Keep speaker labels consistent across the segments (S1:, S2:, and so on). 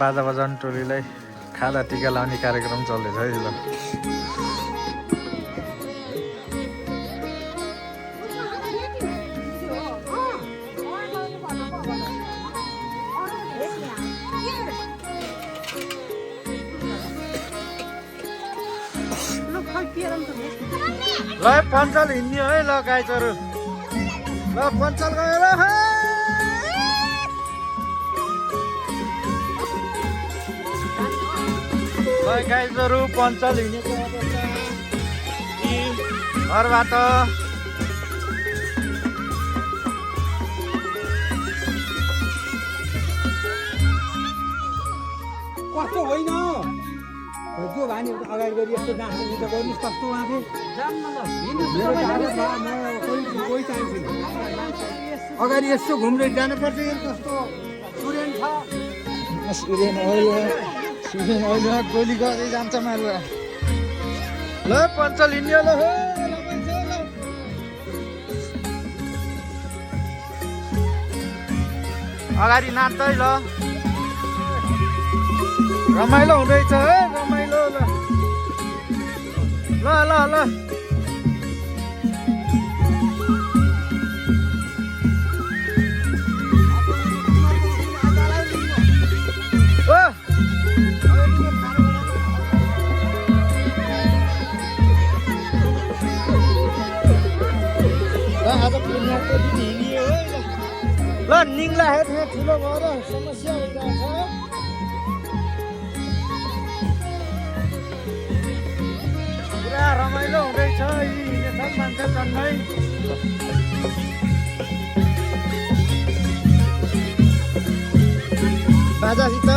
S1: बाजा बजाउने टोलीलाई खादा टिका लाउने कार्यक्रम चल्दैछ है ल। ल पञ्चल हिँड्ने है ल गाई चरु। ल पञ्चल गएर ल गाई चरु पञ्चल हिँडेको घरबाट
S2: कस्तो होइन जो भानी अगाडि गरी यस्तो नाच्नु त गर्नुहोस् कस्तो आफै अगाडि यसो घुम्दै जानुपर्छ कस्तो सुरेन छ
S1: सुरेन अहिले गोली गर्दै जान्छ मारुवा। ल पञ्चल हिँड्यो ल अगाडि नाच्दै ल रमाइलो हुँदैछ है रमाइलो ल ल ल ल आज पूर्णिमाको दिन हिँडियो है ल निङ्ला हेर ठुलो भएर समस्या भइरहेछ। पुरा रमाइलो हुँदैछ हिँडेछ मान्छे जन्मै बाजासित।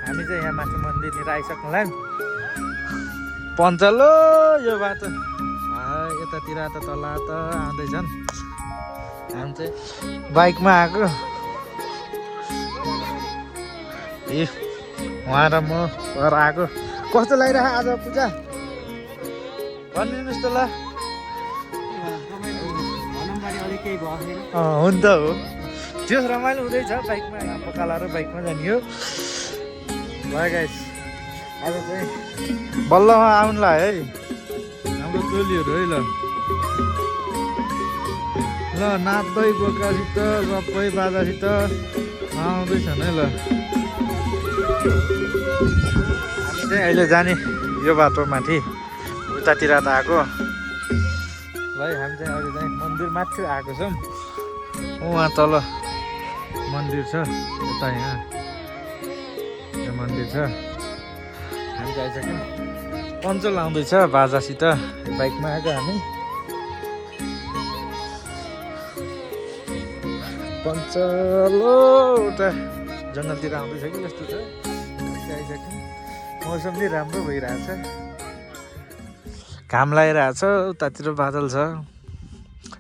S1: हामी चाहिँ यहाँ माथि मन्दिरनिर आइसक्नुलाई पञ्चल यो बाटो यतातिर त तल त आउँदैछन्। हामी चाहिँ बाइकमा आएको ए उहाँ र म घर आएको। कस्तो लागिरहेको आज पूजा भनिदिनुहोस् त ल। हुन्छ हो त्यो रमाइलो हुँदैछ बाइकमा यहाँ पकालाएर बाइकमा जाने हो। भयो गाइस आज चाहिँ बल्लमा आउनुलाई है हाम्रो टोलीहरू है ल ल नाच्दै बोकासित सबै बाजासित आउँदैछन् है ल। हामी चाहिँ अहिले जाने यो बाटो माथि उतातिर त आएको है। हामी चाहिँ अहिले चाहिँ मन्दिर माथि आएको छौँ। उहाँ तल मन्दिर छ उता यहाँ मन्दिर छ। हामी चाहिँ आइसक्यौँ पञ्चल आउँदैछ बाजासित बाइकमा आएको हामी। पञ्चल उता जङ्गलतिर आउँदैछ कि जस्तो छ। आइसक्यौँ मौसम पनि राम्रो भइरहेछ घाम लागिरहेछ उतातिर बादल छ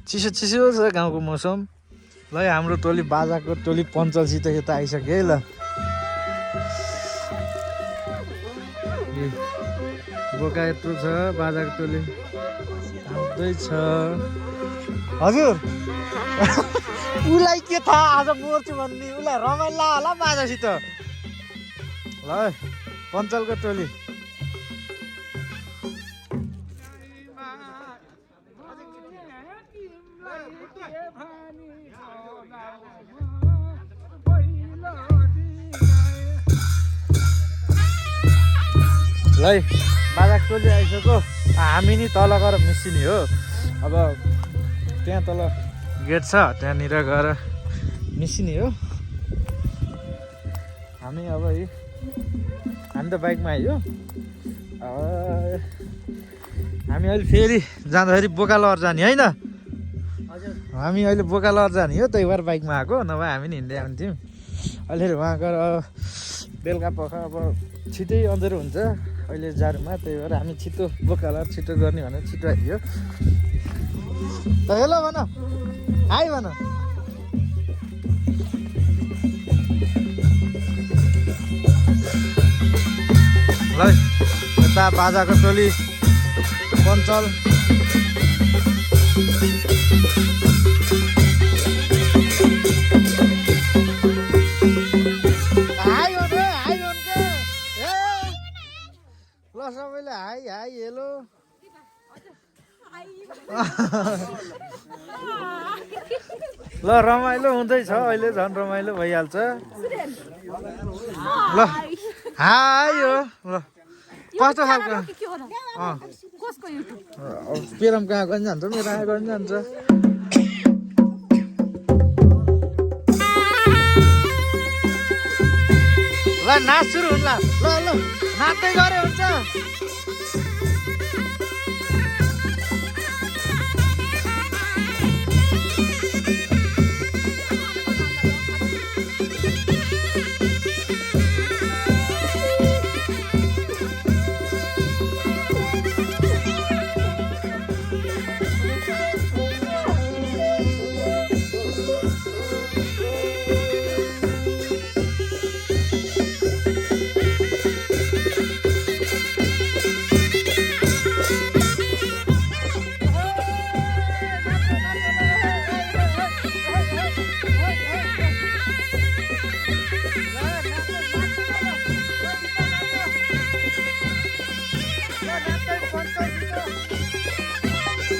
S1: चिसो चिसो छ गाउँको मौसम। ल हाम्रो टोली बाजाको टोली पञ्चलसित यता आइसक्यो है ल। बोका यत्रो छ बाजाको टोली आउँदैछ। हजुर उसलाई के थाहा आज मर्छु भन्ने उसलाई रमाइलो होला बाजासित। ल पञ्चलको टोली ल बाजाको टोली आइसक्यो। हामी नि तल गएर मिसिने हो। अब त्यहाँ तल गेट छ त्यहाँनिर गएर मिसिने हो हामी। अब हामी त बाइकमा आइयो। हामी अहिले फेरि जाँदाखेरि बोका लहर जाने होइन। हामी अहिले बोका लहर जाने हो त्यही भएर बाइकमा आएको नभए हामी नि हिँड्दै आउँथ्यौँ। अहिले उहाँ गएर बेलुका पख अब छिटै अँधेरो हुन्छ अहिले जाडोमा त्यही भएर हामी छिटो बोका लहर छिटो गर्ने भनेर छिटो आइयो। त हेलो भन हाई भन। ल ल यता बाजाको टोली पञ्चल ल सबैले हाई हाई हेलो ल रमाइलो हुँदैछ अहिले झन् रमाइलो भइहाल्छ ल हाई हो ल कस्तो खालको पेरम कहाँ पनि जान्छ मेरो आएको पनि जान्छ ल नाच सुरु हुन्छ ल ल नाच्दै गरे हुन्छ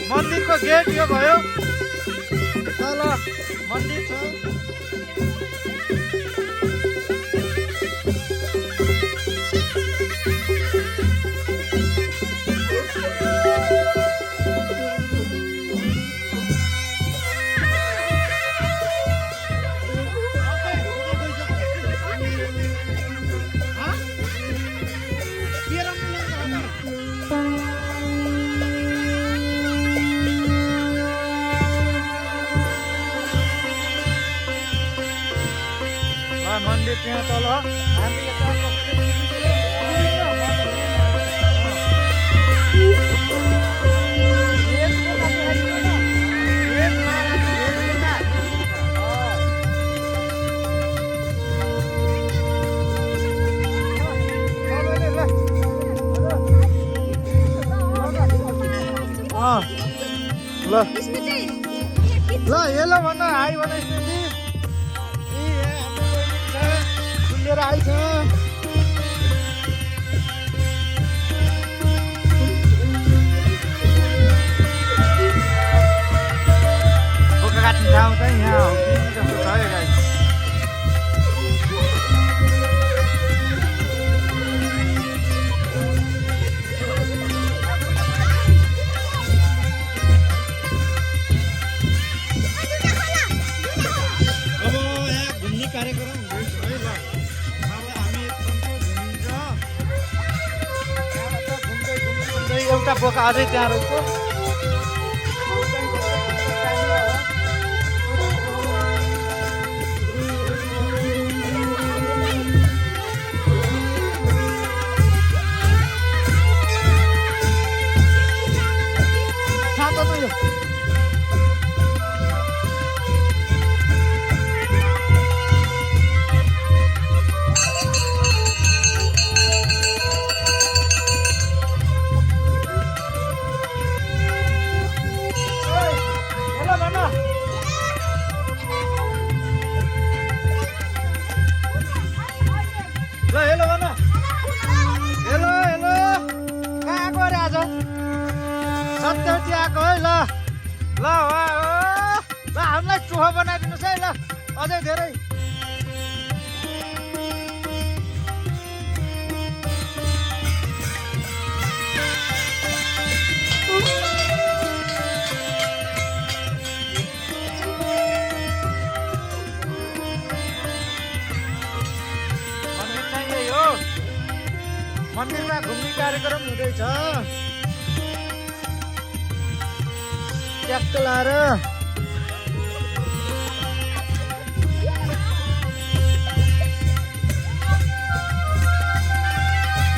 S1: मन्दिरको गेट यो भयो तल मन्दिर छ मन्दिर त्यहाँ तल हामी ल हेलो भन्न हाई भन स्मृति लिएर आइछ बोका काट्ने ठाउँ चाहिँ यहाँ हो कि जस्तो छ है गाइस एउटा बोका अझै त्यहाँ रहेछ सातो नै सत्यवती आएको है ल ल ल हामीलाई चोखो बनाइदिनुहोस् है ल अझै धेरै मन्दिर चाहिँ यही हो मन्दिरमा घुम्ने कार्यक्रम हुँदैछ ट्याक्क लाएर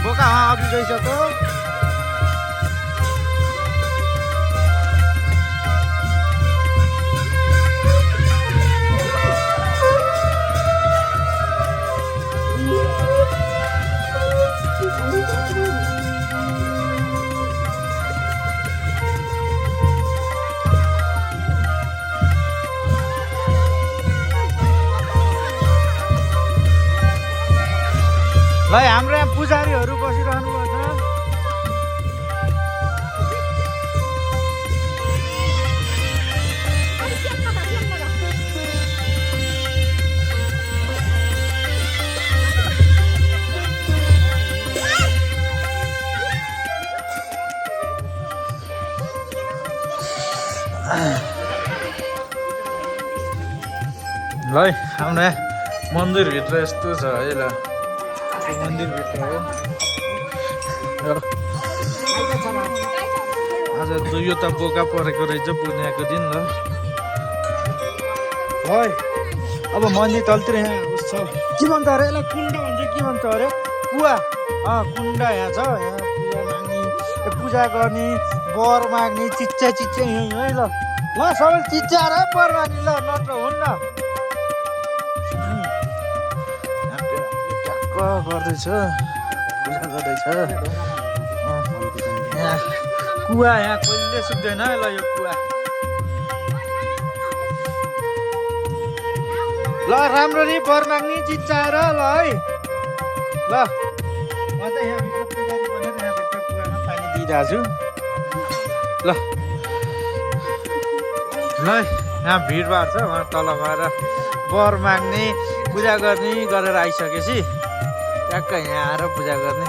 S1: बोका अघि गइसक्यो ल हाम्रो यहाँ पुजारीहरू बसिरहनु भएको छ ल हाम्रो यहाँ मन्दिरभित्र यस्तो छ है ल मन्दिरभित्र हो आज यो त बोका परेको रहेछ पूर्णियाको दिन ल है अब मन्दिर तलतिर यहाँ उस छ के भन्छ अरे यसलाई कुण्ड भन्छ के भन्छ अरे कुवा कुण्ड यहाँ छ यहाँ पूजा माग्ने पूजा गर्ने वर माग्ने चिच्चा चिच्चा यहीँ है ल सबैले चिच्चाएर वर माग्ने ल नत्र हुन्न गर्दैछ पूजा गर्दैछ यहाँ कुवा यहाँ कहिले सुक्दैन ल यो कुवा ल राम्ररी वर माग्ने चिच्चाएर ल है ल म त यहाँभित्र पुजारी बनेर यहाँभित्र कुवामा पानी दिइरहेको छु ल ल यहाँ भिडभाड छ उहाँ तल गएर वर माग्ने पूजा गर्ने गरेर आइसकेपछि ट्याक्क यहाँ आएर पूजा गर्ने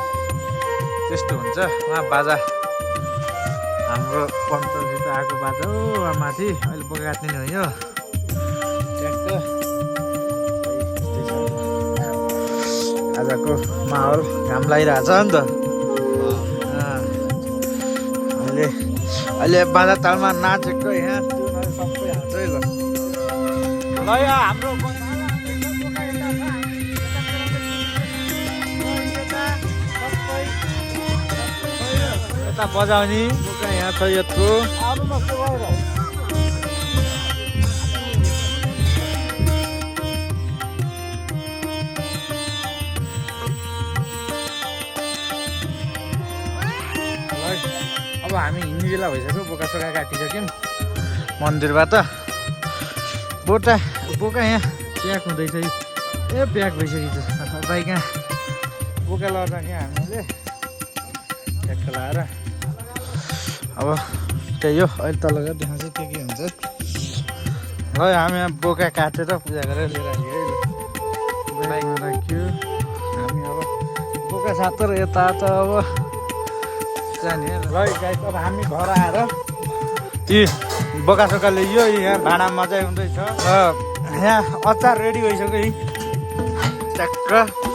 S1: त्यस्तो हुन्छ उहाँ बाजा हाम्रो पञ्चसित आएको बाजा हो उहाँ माथि अहिले बोका काट्ने हो यो ट्याक्क आजको माहौल घाम लागिरहेछ नि त अहिले बाजा तालमा नाचेको यहाँ सबै हाल्छ है ल यहाँ हाम्रो बजाउने बोका यहाँ छ यत्रो अब हामी हिँड्ने बेला भइसक्यो बोका सोका काटिसक्यौँ मन्दिरबाट बोका यहाँ प्याक हुँदैछ ए प्याक भइसकेको छ बाइक यहाँ बोका लड्दा यहाँ हामीले ट्याक्क लाएर अब त्यही हो अहिले तल गएर देखाउँछ के हुन्छ ल हामी यहाँ बोका काटेर पूजा गरेर लिएर आयो है बाइकमा राख्यो हामी अब बोका सातेर यता त अब जाने ल गाइस अब हामी घर आएर यी बोका सोका ल्याइयो यहाँ भाँडा मजाइ हुँदैछ र यहाँ अचार रेडी भइसक्यो यी ट्याक्क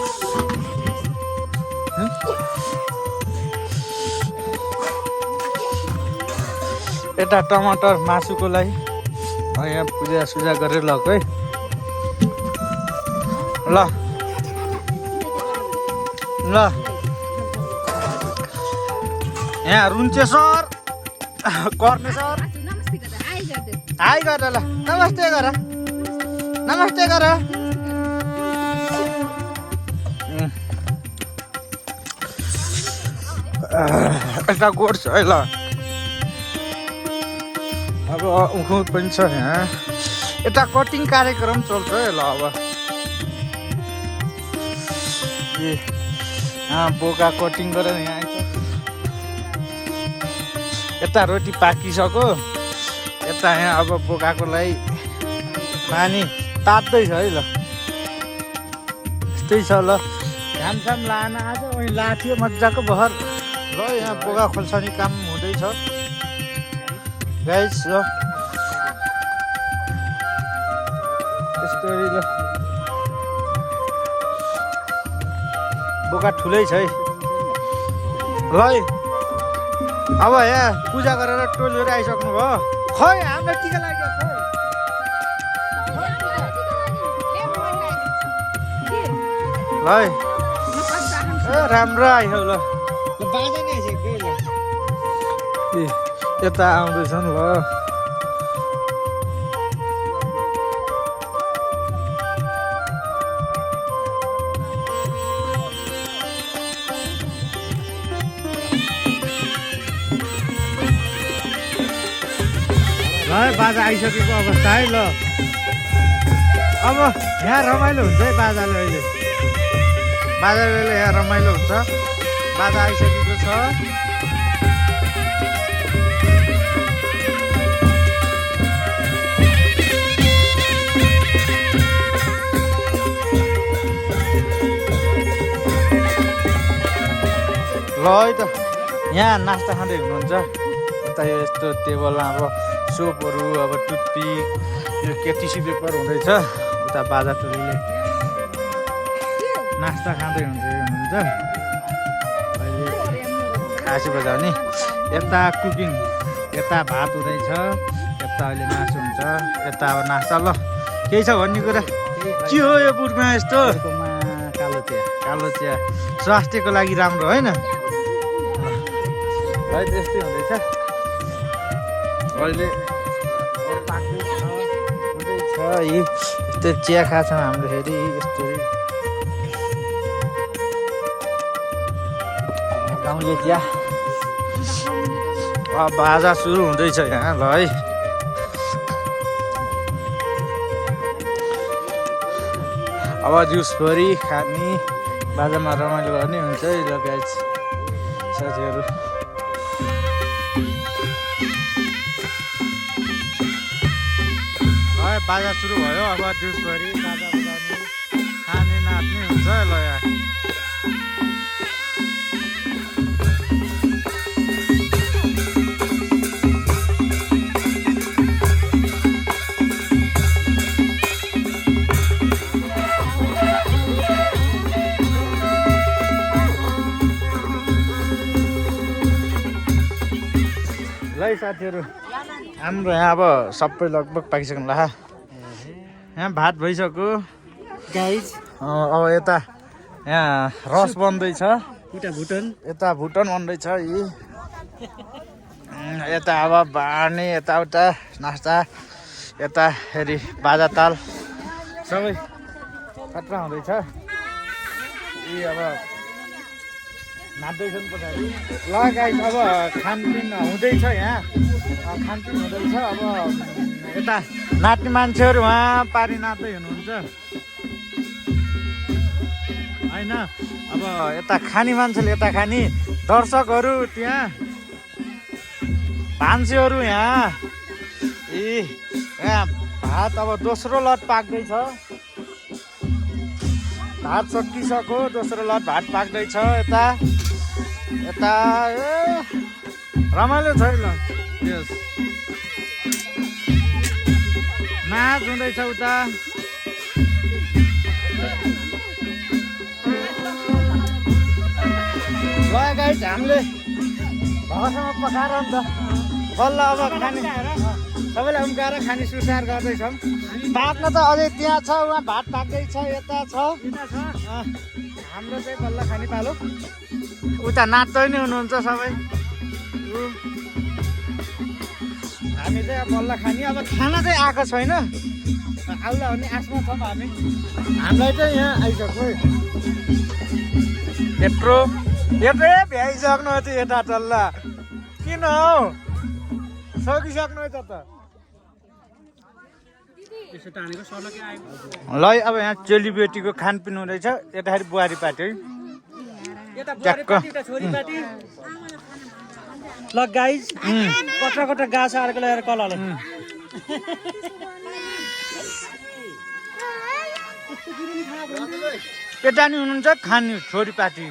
S1: यता टमाटर मासुको लागि यहाँ पूजा गरेर लग है ल ल यहाँ रुन्चे सर कर्ने सर हाई गर ल नमस्ते गर नमस्ते गर यता गोठ छ है ल अब उखुट पनि छ यहाँ यता कटिङ कार्यक्रम चल्छ है ल अब यहाँ बोका कटिङ गरेर यहाँ आइछ यता रोटी पाकिसक्यो यता यहाँ अब बोकाको लागि पानी तात्दैछ है ल त्यस्तै छ ल घामसाम लान आज वहीँ लाथ्यो मजाको बहर ल यहाँ बोका खोल्सानी काम हुँदैछ गाइस ल यस्तै ल बोका ठुलै छ है ल अब यहाँ पूजा गरेर टोलीहरू आइसक्नु भयो खै हामीलाई टिका लाग्यो ल ए राम्रो आयो ल बाजा नै आइसक्यो ल यता आउँदैछन् ल बाजा आइसकेको अवस्था है ल अब यहाँ रमाइलो हुन्छ है बाजाले अहिले बाजा बेला यहाँ रमाइलो हुन्छ बाजा आइसकेको छ ल है त यहाँ नास्ता खाँदै हुनुहुन्छ यता यो यस्तो टेबलमा अब सोपहरू अब टुथपिक यो के टिस्यु पेपर हुँदैछ उता बाजा टोलीले नास्ता खाँदै हुनुहुन्छ अहिले खासी बजाउने यता कुकिङ यता भात हुँदैछ यता अहिले मासु हुन्छ यता अब नास्ता ल केही छ भन्ने कुरा के हो यो बुटमा यस्तो कालो चिया स्वास्थ्यको लागि राम्रो होइन है त्यस्तै हुँदैछ अहिले हुँदैछ यी यस्तो चिया खाछौँ हाम्रो फेरि यस्तो गाउँले चिया बाजा सुरु हुँदैछ यहाँ ल है अब जुसभरि खाने बाजामा रमाइलो गर्ने हुन्छ है ल गाइस साथीहरू बाजा सुरु भयो अब जुसभरि बाजा बजाउने खाने नाच्ने हुन्छ ल यहाँ साथीहरू हाम्रो यहाँ अब सबै लगभग पाकिसक्नु ला यहाँ भात भइसक्यो गाइस अब यता यहाँ रस बन्दैछ यता भुटन बन्दैछ यी यता अब बाँड्ने यताउता नास्ता यता फेरि बाजा ताल सबै खतरा हुँदैछ यी अब नाच्दैछन् पछाडि ल गाइस अब खानपिन हुँदैछ यहाँ खानपिन हुँदैछ अब यता नाच्ने मान्छेहरू उहाँ पारी नाच्दै हुनुहुन्छ होइन अब यता खाने मान्छेले यता खाने दर्शकहरू त्यहाँ भान्सेहरू यहाँ यहाँ भात अब दोस्रो लट पाक्दैछ भात सकिसक्यो दोस्रो लट भात पाक्दैछ यता यता रमाइलो छ ल यस नाच हुँदैछ उता ल गाइस हामीले भगसँग पकाएर नि त बल्ल अब खाने सबैलाई उम्काएर खाने सुसार गर्दैछौँ पाक्न त अझै त्यहाँ छ उहाँ भात पाक्दैछ यता छ हाम्रो चाहिँ बल्ल खाने पालो उता नाच्दै नै हुनुहुन्छ सबै हामी चाहिँ अब बल्ल खाने अब खाना चाहिँ आएको छैन आउला भन्ने आशमा छौँ हामी हामीलाई चाहिँ यहाँ आइसक्यो यत्रो भ्याइसक्नु चाहिँ यता टल्ला किन हौ सकिसक्नु त ल अब यहाँ चेलीबेटीको खानपिन हुँदैछ यताखेरि बुहारी पार्टी
S2: ल गाइस कटा कटा गाछ अर्को ल्याएर कलले
S1: केटा नि हुनुहुन्छ खाने छोरी पार्टी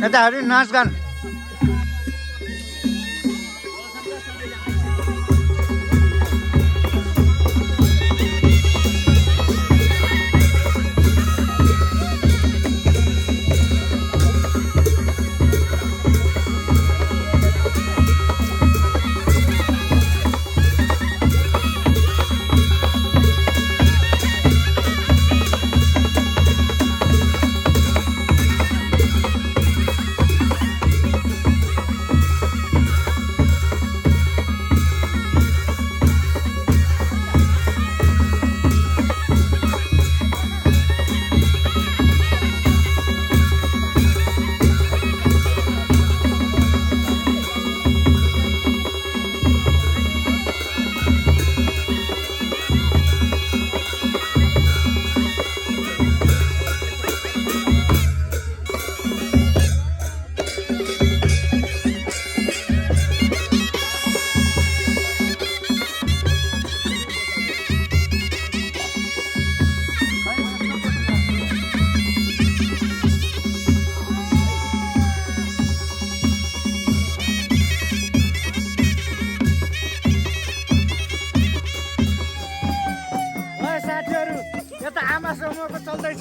S1: यताहरू नाचगान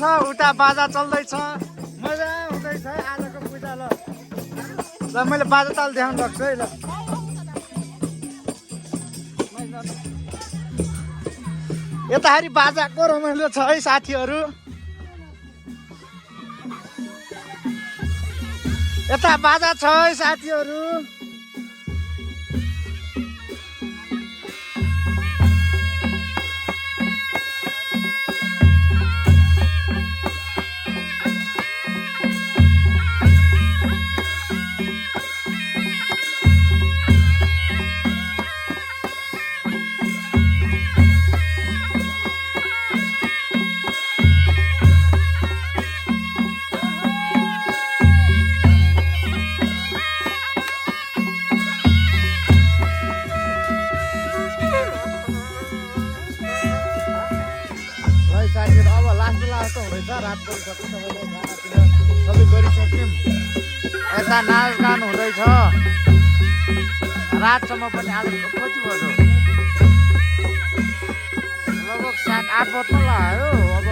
S1: छ उता बाजा चल्दैछ मजा हुँदैछ है आजको पूजा ल मैले बाजा ताल देखाउनु लाग्छु है ल यताखेरि बाजाको रमाइलो छ है साथीहरू यता बाजा छ है साथीहरू रात परिसक्यो सबैले खानापिना सबै गरिसक्यौँ यता नाचगान हुँदैछ रातसम्म पनि आज कति बज्यो लगभग 7-8 बज्न लाग्यो अब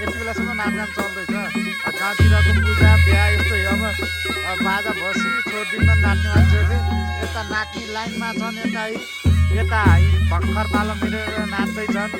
S1: यति बेलासम्म नाचगान चल्दैछ गाउँतिरको पूजा बिहा यस्तो अब बाजा भर्सी छोडिदिन्न नाच्ने मान्छेहरूले यता नाच्ने लाइनमा छन् यता भर्खर पालो मिलेर नाच्दैछन्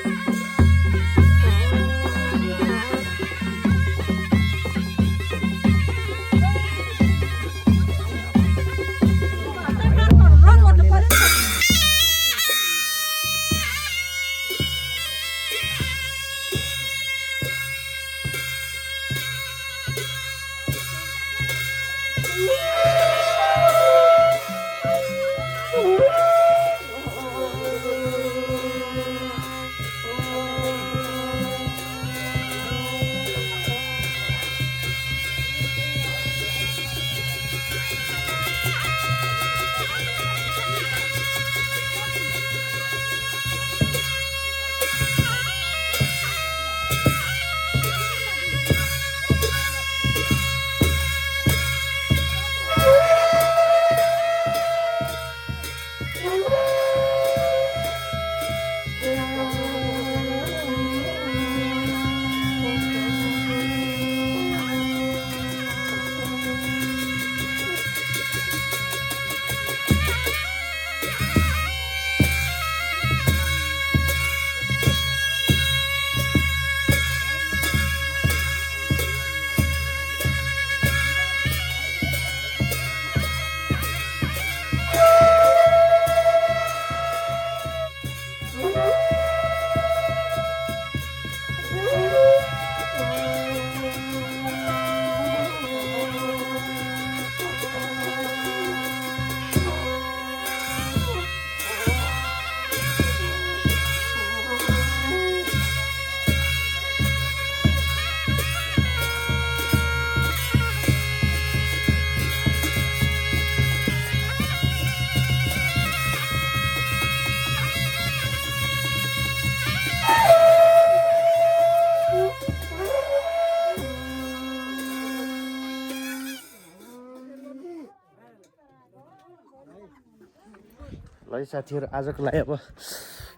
S1: ल साथीहरू आजको लागि अब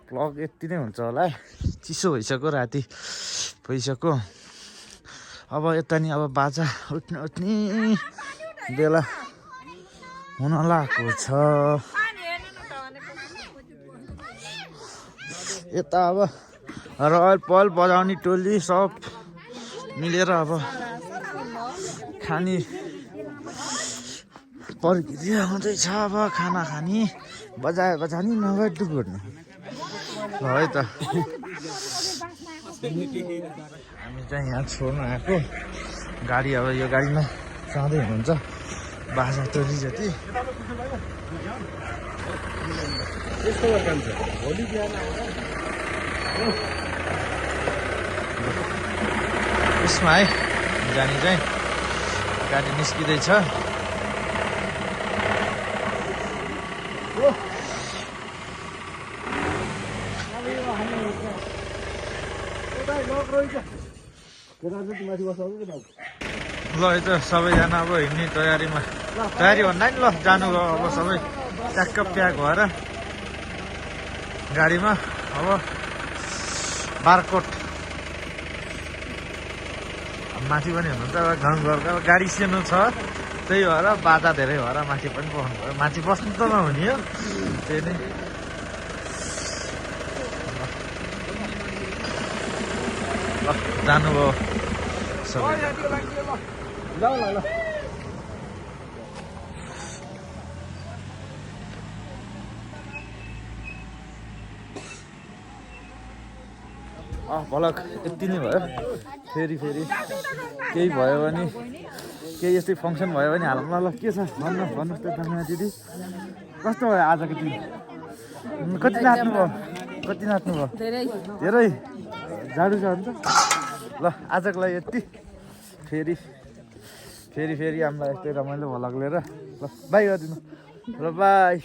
S1: भ्लग यति नै हुन्छ होला है चिसो भइसक्यो राति भइसक्यो अब यता नि अब बाजा उठ्ने बेला हुन लागेको छ यता अब रहल पहल बजाउने टोली सब मिलेर अब खाने प्रक्रिया हुँदैछ अब खाना खाने बजानी नभए डुब्ने ल है त हामी चाहिँ यहाँ छोड्न आएको गाडी अब यो गाडीमा जाँदै हुनुहुन्छ बाजा टोली जति यसमा है जाने चाहिँ गाडी निस्किँदैछ ल है त सबैजना अब हिँड्ने तयारीमा तयारी भन्दा नि ल जानुभयो अब सबै ट्याक्क प्याक भएर गाडीमा अब बारकोट माथि पनि हुनुहुन्छ अब गाउँघरको अब गाडी सानो छ त्यही भएर बाधा धेरै भएर माथि पनि बस्नु भयो माथि बस्नु त नहुने हो त्यही नै ल जानुभयो सबै
S2: ल ल ल
S1: भलक यति नै भयो फेरि केही भयो भने केही यस्तै फङ्सन भयो भने हालौँ ल के छ भन्नुहोस् त दर्शना दिदी कस्तो भयो आजको दिन कति नाच्नु भयो धेरै झाडु छ अन्त ल आजको लागि यति फेरि हामीलाई यस्तै रमाइलो भलक लिएर ल बाई गरिदिनु ल बाई